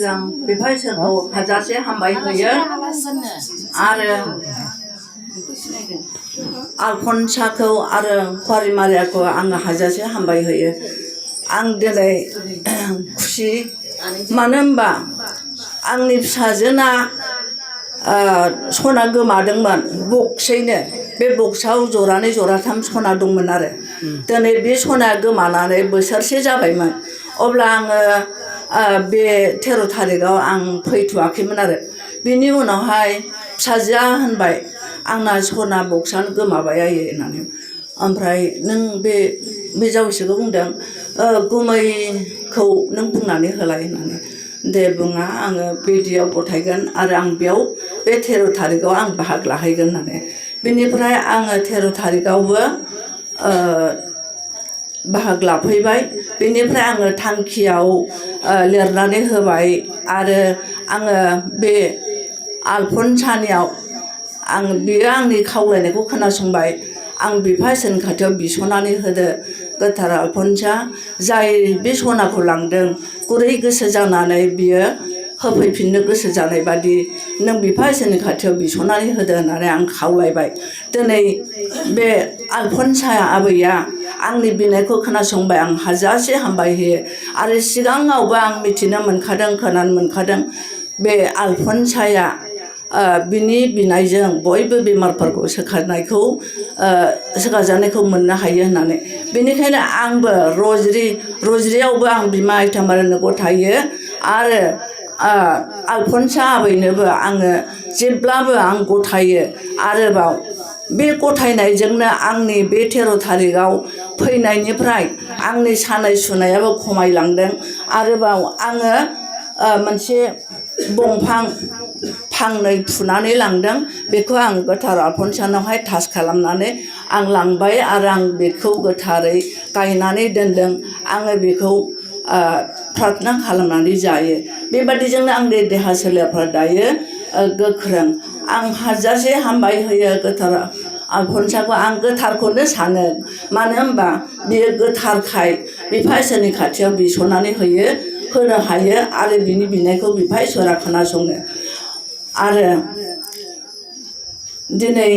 सिगां बिफायसोरखौ हाजासे हामबाय होयो आरो आलफनसाखौ आरो खवारिमारियाखौ आङो हाजासे हामबाय होयो आं दिनै खुसि मानो होनबा आंनि फिसाजोना सना गोमादोंमोन बक्सैनो बे बक्सआव जरानै जराथाम सना दंमोन आरो दिनै बे सनाया गोमानानै बोसोरसे जाबायमोन अब्ला आङो बे 13 थारिखआव आं फैथ'वाखैमोन आरो बिनि उनावहाय फिसाजोआ होनबाय आंना सना बक्सआनो गोमाबाय आयै होननानै ओमफ्राय नों बे जावैसोखौ बुंदों गुमैखौ नों बुंनानै होलाय होननानै दे बुङा आङो बिडिआव गथायगोन आरो आं बेयाव बे 13 थारिखआव आं बाहागो लाहैगोन होननानै बेनिफ्राय आङो 13 थारिखआवबो बाहागो लाफैबाय बेनिफ्राय आङो थांखियाव लिरनानै होबाय आरो आङो बे आलफनसानियाव आं बियो आंनि खावलायनायखौ खोनासंबाय आं बिफा इसोरनि खाथियाव बिस'नानै होदो गोथार आलफनसा जाय बे सनाखौ लांदों गुरै गोसो जानानै बियो होफैफिननो गोसो जानाय बादि नों बिफा इसोरनि खाथियाव बिस'नानै होदो होननानै आं खावलायबाय दिनै बे आलफनसा आबैया आंनि बिनायखौ खोनासंबाय आं हाजासे हामबाय होयो आरो सिगाङावबो आं मिथिनो मोनखादों खोनानो मोनखादों बे आलफनसाया बिनि बिनायजों बयबो बेमारफोरखौ सोखाजानायखौ मोननो हायो होननानै बेनिखायनो आंबो रजरियावबो आं बिमा आइथामारनो गथायो आरो आलफनसा आबैनोबो आङो जेब्लाबो आं गथायो आरोबाव बे गथायनायजोंनो आंनि बे 13 थारिखआव फैनायनिफ्राय आंनि सानाय सुनायाबो खमायलांदों आरोबाव आङो मोनसे दंफां फांनै फुनानै लांदों बेखौ आं गोथार आलफनसानावहाय टाच खालामनानै आं लांबाय आरो आं बेखौ गोथारै गायनानै दोनदों आङो बेखौ प्रार्थना खालामनानै जायो बेबादिजोंनो आंनि देहा सोलेरफ्रा दायो गोख्रों आं हाजासे हामबाय होयो गोथार आलफनसाखौ आं गोथारखौनो सानो मानो होनबा बियो गोथारखाय बिफा इसोरनि खाथियाव बिस'नानै होनो हायो आरो बिनि बिनायखौ बिफा इसोरा खोनासङो आरो दिनै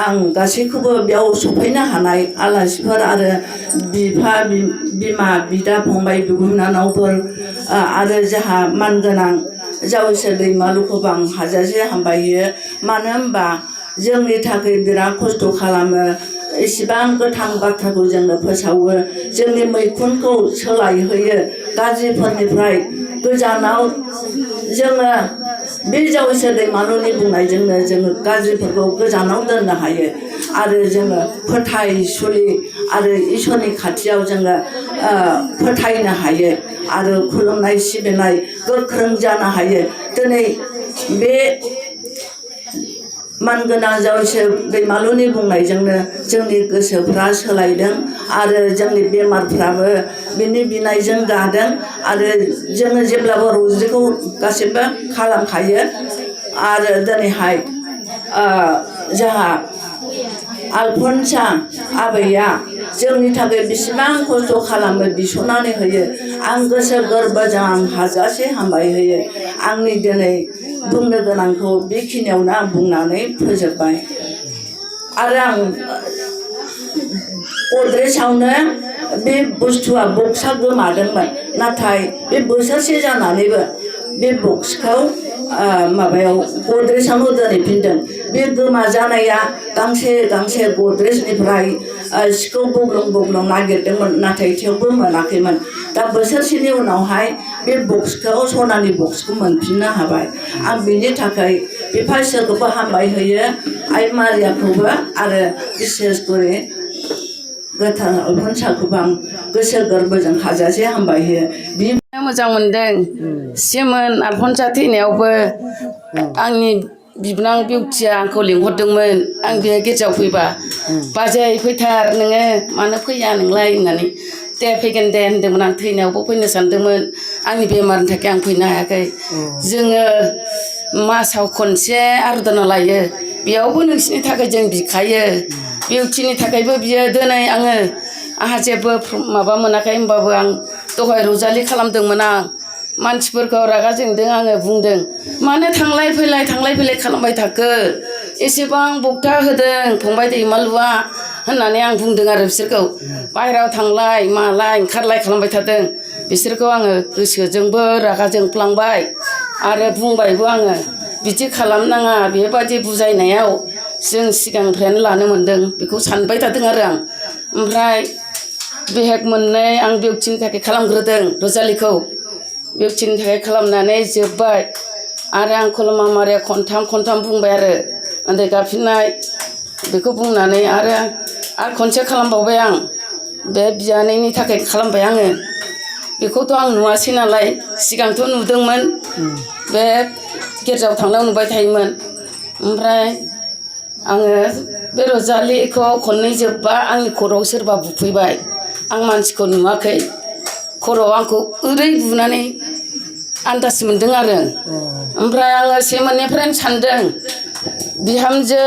आं गासैखौबो बेयाव सफैनो हानाय आलासिफोर आरो बिमा बिदा फंबाय बिब' बिनानावफोर आरो जोंहा मानगोनां जावैसो दैमालुखौबो आं हाजासे हामबाय होयो मानो होनबा जोंनि थाखाय बिराद खस्थ' खालामो इसिबां गोथां बाथ्राखौ जोंनो फोसावो जोंनि मैखुनखौ सोलायहोयो गाज्रिफोरनिफ्राय गोजानाव जोङो बे जावैसो दैमालुनि बुंनायजोंनो जोङो गाज्रिफोरखौ गोजानाव दोननो हायो आरो जोङो फोथायसुलि आरो इसोरनि खाथियाव जोङो फोथायनो हायो आरो खुलुमनाय सिबिनाय गोख्रों जानो हायो दिनै बे मानगोनां जावैसो दैमालुनि बुंनायजोंनो जोंनि गोसोफ्रा सोलायदों आरो जोंनि बेमारफ्राबो बिनि बिनायजों गादों आरो जोङो जेब्लाबो रजिखौ गासिबो खालामखायो आरो दिनैहाय जोंहा आलफनसा आबैया जोंनि थाखाय बेसेबां खस्थ' खालामो बिस'नानै होयो आं गोसो गोरबोजों आं हाजासे हामबाय होयो आंनि दिनै बुंनो गोनांखौ बेखिनियावनो आं बुंनानै फोजोबबाय आरो आं गद्रेजआवनो बे बुस्थुआ बक्सआ गोमादोंमोन नाथाय बे बोसोरसे जानानैबो बे बक्सखौ माबायाव गद्रेजआवनो दोनहैफिनदों बे गोमाजानाया गांसे गद्रेजनिफ्राय सिखौ बग्लं नागिरदोंमोन नाथाय थेवबो मोनाखैमोन दा बोसोरसेनि उनावहाय बे बक्सखौ सनानि बक्सखौ मोनफिननो हाबाय आं बिनि थाखाय बिफा इसोरखौबो हामबाय होयो आइ मारियाखौबो आरो बिसेस करि गोथार आलफनसाखौबो आं गोसो गोरबोजों हाजासे हामबाय होयो बि मोजां मोनदों सेमोन आलफनसा थैनायावबो आंनि बिबोनां बिउटिया आंखौ लिंहरदोंमोन आं बे गिर्जायाव फैबा बाजै फैथार नोङो मानो फैया नोंलाय होननानै दे फैगोन दे होनदोंमोन आं थैनायावबो फैनो सानदोंमोन आंनि बेमारनि थाखाय आं फैनो हायाखै जोङो मासाव खनसे आराधना लायो बेयावबो नोंसिनि थाखाय जों बिखायो बिउटिनि थाखायबो बियो दिनै आंहा जेबो माबा मोनाखै होनबाबो आं दहाय रजालि खालामदोंमोन आं मानसिफोरखौ रागा जोंदों आङो बुंदों मानो थांलाय फैलाय खालामबाय थाखो एसेबां बक्ता होदों फंबाय दैमालुआ होननानै आं बुंदों आरो बिसोरखौ बाहेरायाव थांलाय मालाय ओंखारलाय खालामबाय थादों बिसोरखौ आङो गोसोजोंबो रागा जोंफ्लांबाय आरो बुंबायबो आङो बिदि खालामनाङा बेबादि बुजायनायाव जों सिगांनिफ्रायनो लानो मोन्दों बेखौ सानबाय थादों आरो आं ओमफ्राय बेहेक मोननै आं बिउटिनि थाखाय खालामग्रोदों रजालिखौ बिउटिनि थाखाय खालामनानै जोब्बाय आरो आं खुलुमा मारिया खनथाम बुंबाय आरो उन्दै गाबफिननाय बेखौ बुंनानै आरो खनसे खालामबावबाय आं बे बियानैनि थाखाय खालामबाय आङो बेखौथ' आं नुवासै नालाय सिगांथ' नुदोंमोन बे गिर्जायाव थांनायाव नुबाय थायोमोन ओमफ्राय आङो बे रजालिखौ खननै जोब्बा आंनि खर'आव सोरबा बुफैबाय आं मानसिखौ नुवाखै खर'आव आंखौ ओरै बुनानै आन्दाज मोन्दों आरो ओमफ्राय आङो सेमोननिफ्रायनो सान्दों बिहामजो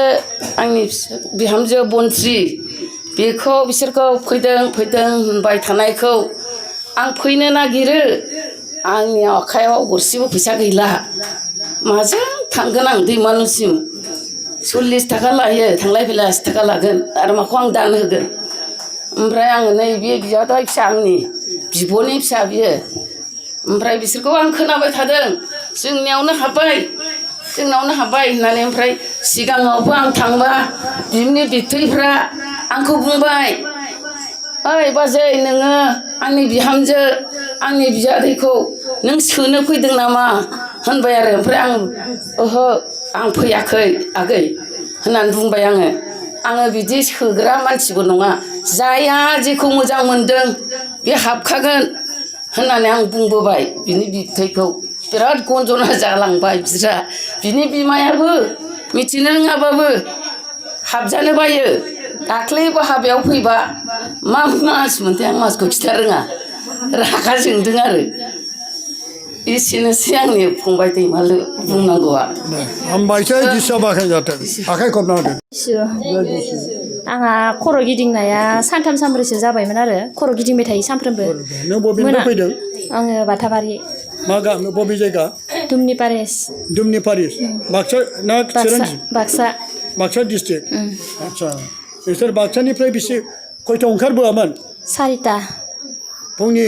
आंनि बिहामजो बनस्रि बेखौ बिसोरखौ फैदों होनबाय थानायखौ आं फैनो नागिरो आंनि आखायाव गरसेबो फैसा गैला माजों थांगोन आं दैमालुसिम 40 थाखा लायो थांलाय फैलाय 80 थाखा लागोन आरो माखौ आं दान होगोन ओमफ्राय आङो नैबे बियादै फिसा आंनि बिब'नि फिसा बियो ओमफ्राय बिसोरखौ आं खोनाबाय थादों जोंनावनो हाब्बाय होननानै ओमफ्राय सिगाङावबो आं थांबा बिनि बिबथैफ्रा आंखौ बुंबाय ओइ बाजै नोङो आंनि बिहामजो आंनि बियादैखौ नों सोनो फैदों नामा होनबाय आरो ओमफ्राय आं ओहो आं फैयाखै आगै होननानै बुंबाय आङो बिदि सोग्रा मानसिबो नङा जायहा जेखौ मोजां मोनदों बे हाबखागोन होननानै आं बुंबोबाय बिनि बिबथैखौ बिराद गनजना जालांबाय बिस्रा बिनि बिमायाबो मिथिनो रोङाबाबो हाबजानो बायो दाख्लैबो हाबायाव फैबा मा मास मोनथाय आं मासखौ खिथा रोङा रागा जोंदों आरो एसेनोसै आंनि फंबाय दैमालु बुंनांगौआ हामबायसै जिसुआ बाखाय जाथों आखाइ खबना होदो आंहा खर' गिदिंनाया सानथाम सानब्रैसो जाबायमोन आरो खर' गिदिंबाय थायो सानफ्रोमबो नों बबेनिफ्राय फैदों आङो बाथाबारि मा गामि बबे जायगा दुमनि पारेस बाक्सा ना चिरां बाक्सा डिस्ट्रिक्ट Mm. आदसा नोंसोर बाक्सानिफ्राय बेसे खयथायाव ओंखारबोआमोन 4टा फुंनि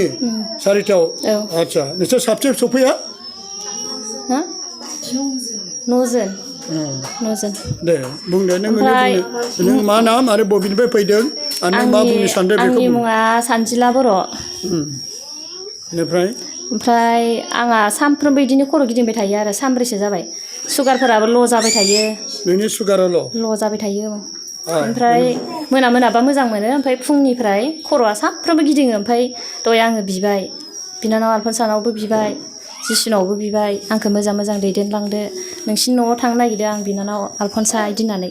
4टायाव औ आदसा नोंसोर साबसे सफैया हा 9 जन दे बुंदो ओमफ्राय नों मा नाम आरो बबेनिफ्राय फैदों आरो नों मा बुंनो सानदों बेखौ आंनि मुङा सानजिला बर' ओमफ्राय आंहा सानफ्रोमबो बिदिनो खर' गिदिंबाय थायो आरो सानब्रैसो जाबाय सुगारफोराबो ल' जाबाय थायो नोंनि सुगाराल' ल' जाबाय थायो ओमफ्राय मोनाबा मोजां मोनो ओमफ्राय फुंनिफ्राय खर'आ सानफ्रोमबो गिदिङो ओमफ्राय दहाय आङो बिबाय बिनानाव आलफनसानावबो बिबाय जिसुनावबो बिबाय आंखौ मोजां दैदेनलांदो नोंसिनि न'आव थांनो नागिरदों आं बिनानाव आलफनसा बिदि होननानै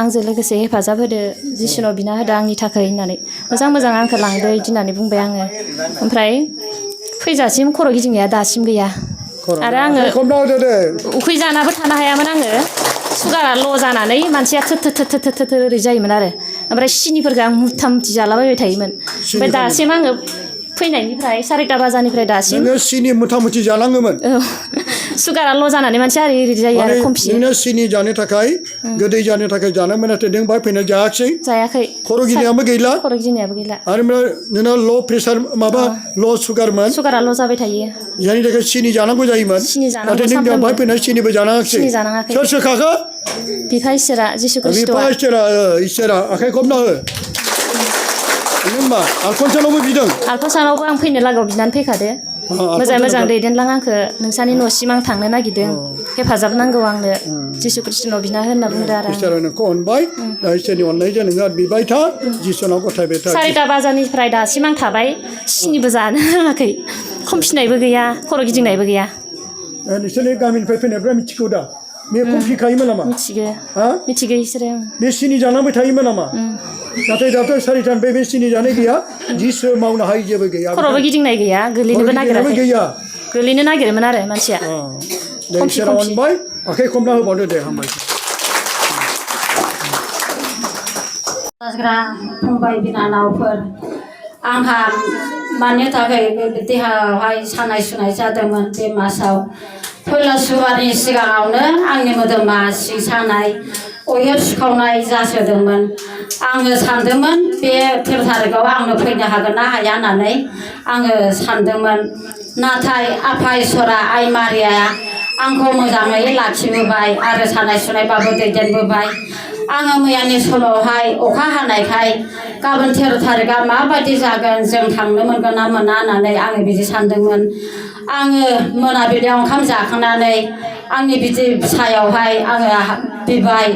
आंजों लोगोसे हेफाजाब होदो जिसुनाव बिना होदो आंनि थाखाय होननानै मोजां आंखौ लांदो बिदि होननानै बुंबाय आङो ओमफ्राय फैजासिम खर' गिदिंनाया दासिम गैया आरो आङो उखै जानाबो थानो हायामोन आङो सुगारा ल' जानानै मानसिया थोर ओरै जायोमोन आरो ओमफ्राय सिनिफोरखौ आं मुथा मुथि जालाबायबाय थायोमोन ओमफ्राय दासिम आङो फैनायनिफ्राय 4टा बाजानिफ्राय दासिम नोङो सिनि मुथा मुथि जालाङोमोन सुगारा ल' जानानै मानसिया ओरै जायो आरो खमफियो नोंनो सिनि जानो थाखाय गोदै जानो थाखाय जानो मोनाखै नों बाहाय फैना जायाखै खर' गिदिंनायाबो गैला आरो नोंना ल' प्रेसार माबा ल' सुगारमोन सुगारा ल' जाबाय थायो जायनि थाखाय सिनि जानांगौ जायोमोन नाथाय नों बाहाय फैनानै सिनिबो जानाङाखै सोर सोखाखो बिफा इसोरा जिसु ख्रिस्ट'आ इसोरा आखाइ खबना हो नों मा आलफनसानावबो बिदों आलफनसानावबो आं फैनो लागायाव बिनानै फैखादो मोजां दैदेनलां आंखौ नोंसानि न'सिम आं थांनो नागिरदों हेफाजाब नांगौ आंनो जिसु ख्रिस्ट'नाव बिना होनना बुंदो आरो इसोरा नोंखौ अनबाय दा इसोरनि अननायजों नोङो बिबाय था जिसुनाव गथायबाय था 4टा बाजारनिफ्राय दासिम आं थाबाय सिनिबो जानो रोङाखै खमफिनायबो गैया खर' गिदिंनायबो गैया नोंसोरनि गामिनिफ्राय फैनायफ्रा मिथिगौ दा बे खमफिखायोमोन नामा मिथिगौ इसोरो बे सिनि जानांबाय थायोमोन नामा नाथाय दाथ' 4टानिफ्राय बे सिनि जानाय गैया जिसु मावनो हायै जेबो गैया खर'बो गिदिंनाय गैया गोलैनोबो नागिरोमोन आरो मानसिया इसोरा अनबाय आखाइ खबना होबावदो दे हामबाय फंबाय बिनानावफोर आंहा मानि थाखाय देहायावहाय सानाय सुनाय जादोंमोन बे मासाव पहिला सुबारनि सिगाङावनो आंनि मोदोमा सिं सानाय अहेब सुखावनाय जासोदोंमोन आङो सानदोंमोन बे 13 थारिखआव आंनो फैनो हागोन ना हाया होननानै आङो सानदोंमोन नाथाय आफा इसोरा आइ मारियाया आंखौ मोजाङै लाखिबोबाय आरो सानाय सुनायबाबो दैदेनबोबाय आङो मैयानि समावहाय अखा हानायखाय गाबोन 13 थारिखआ माबायदि जागोन जों थांनो मोनगोन ना मोना होननानै आङो बिदि सानदोंमोन आङो मोनाबिलियाव ओंखाम जाखांनानै आंनि बिदि सायावहाय आङो बिबाय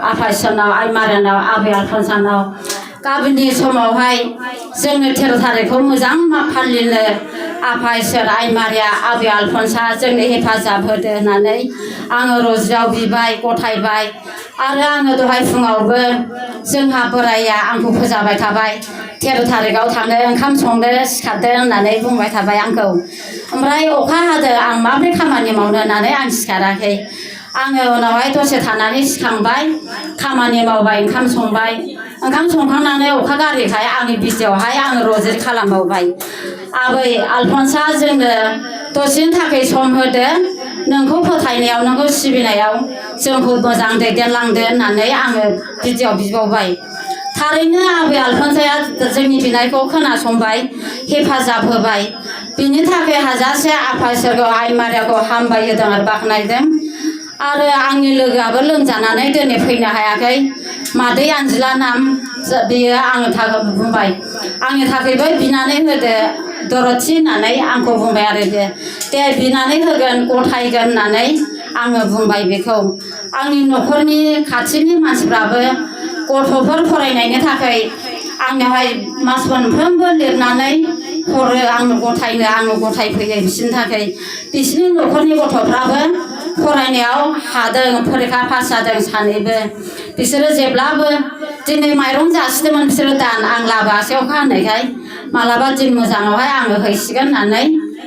आफा इसोरनाव आइ मारियानाव आबै आलफनसानाव गाबोननि समावहाय जोंनो 13 थारिखखौ मोजां फालिनो आफा इसोर आइ मारिया आबै आलफनसा जोंनो हेफाजाब होदो होननानै आङो रजियाव बिबाय गथायबाय आरो आङो दहाय फुङावबो जोंहा बोराइया आंखौ फोजाबाय थाबाय 13 थारिखआव थांनो ओंखाम संनो सिखारदो होननानै बुंबाय थाबाय आंखौ ओमफ्राय अखा हादों आं माबोरै खामानि मावनो होननानै आं सिखाराखै आङो उनावहाय दसे थानानै सिखांबाय खामानि मावबाय ओंखाम संबाय ओंखाम संखांनानै अखा गारिखाय आंनि बिसियावहाय आङो रजिर खालामबावबाय आबै आलफनसा जोंनो दसेनि थाखाय सम होदो नोंखौ फोथायनायाव नोंखौ सिबिनायाव जोंखौ मोजां दैदेनलांदो होननानै आङो बिदियाव बिबावबाय थारैनो आबै आलफनसाया जोंनि बिनायखौ खोनासंबाय हेफाजाब होबाय बिनि थाखाय हाजासे आफा इसोरखौ आइ मारियाखौ हामबाय होदों आरो बाख्नायदों आरो आंनि लोगोआबो लोमजानानै दिनै फैनो हायाखै मादै आनजिला नाम बियो आंनो थाखाय बुंबाय आंनि थाखायबो बिनानै होदो दरथि होननानै आंखौ बुंबाय आरो बे दे बिनानै होगोन गथायगोन होननानै आङो बुंबाय बेखौ आंनि न'खरनि खाथिनि मानसिफ्राबो गथ'फोर फरायनायनि थाखाय आंनियावहाय मास मोनफ्रोमबो लिरनानै हरो आंनो गथायफैयो बिसोरनि थाखाय बिसोरनि न'खरनि गथ'फ्राबो फरायनायाव हादों फरिखा पास जादों सानैबो बिसोरो जेब्लाबो दिनै माइरं जासिदोंमोन बिसोरो दान आं लाबोआसै अखा हानायखाय मालाबा दिन मोजाङावहाय आङो हैसिगोन होननानै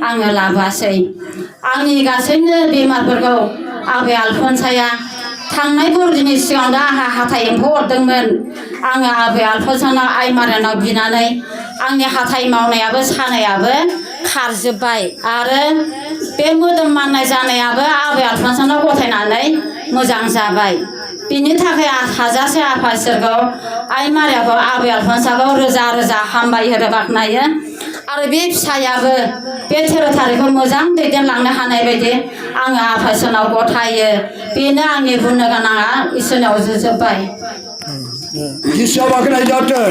आङो लाबोआसै आंनि गासैनो बेमारफोरखौ आबै आलफनसाया थांनाय बरदिननि सिगां दा आंहा हाथाय एम्फौ अरदोंमोन आङो आबै आलफनसानाव आइ मारियानाव बिनानै आंनि हाथाय मावनायाबो सानायाबो खारजोब्बाय आरो बे मोदोम माननाय जानायाबो आबै आलफनसानाव गथायनानै मोजां जाबाय बिनि थाखाय हाजासे आफा इसोरखौ आइ मारियाखौ आबै आलफनसाखौ रोजा रोजा हामबाय होनो बाख्नायो आरो बे फिसायाबो बे 13 थारिखखौ मोजां दैदेनलांनो हानाय बायदि आङो आफा इसोरनाव गथायो बेनो आंनि बुंनो गोनाङा इसोरनाव जोबबाय जिसुआ बाख्नाय जाथों